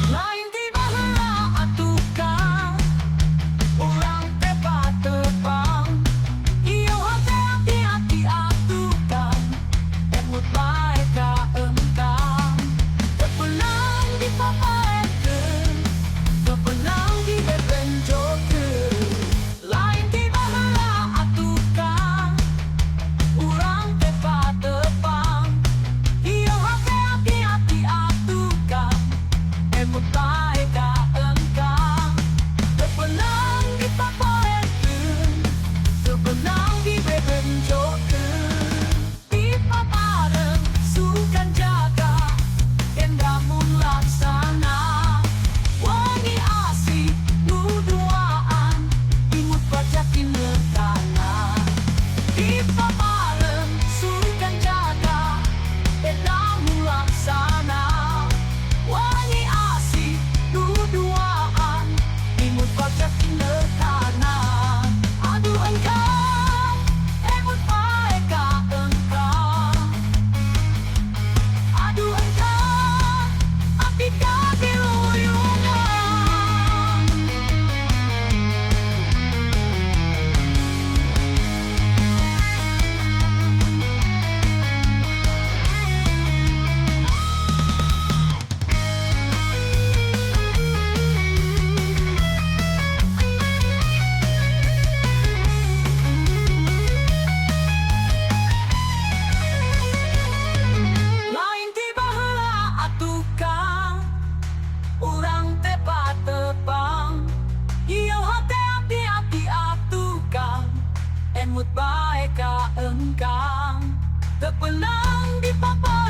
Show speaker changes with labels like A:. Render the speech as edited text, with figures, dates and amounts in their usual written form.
A: Lain ti baheula atuh Kang, urang teh patepang. Ieu hate hati-hati atuh Kang, emut bae ka engkang. Teu meunang dipapaekeun, teu meunang dibebenjokeun. Lain ti baheula atuh Kang, urang teh patepang. Ieu hate hati-hati atuh Kang, emut bae ka engkang. Teu meunang dipapaekeun, teu meunang dibebenjokeun. Di papareum sugan jaga, tenda mun laksana. Wangi asih nu duaan, imut bagja tinetana. Di papareum sugan jaga, tenda mun laksana. Wangi asih nu duaan, imut bagja tinetana. Aduh engkang, emut bae ka engkang. Aduh engkang, abdi kabiluyungan. Lain ti baheula atuh Kang, urang teh patepang. Ieu hate hati-hati atuh Kang, emut bae ka engkang. Teu meunang dipapaekeun.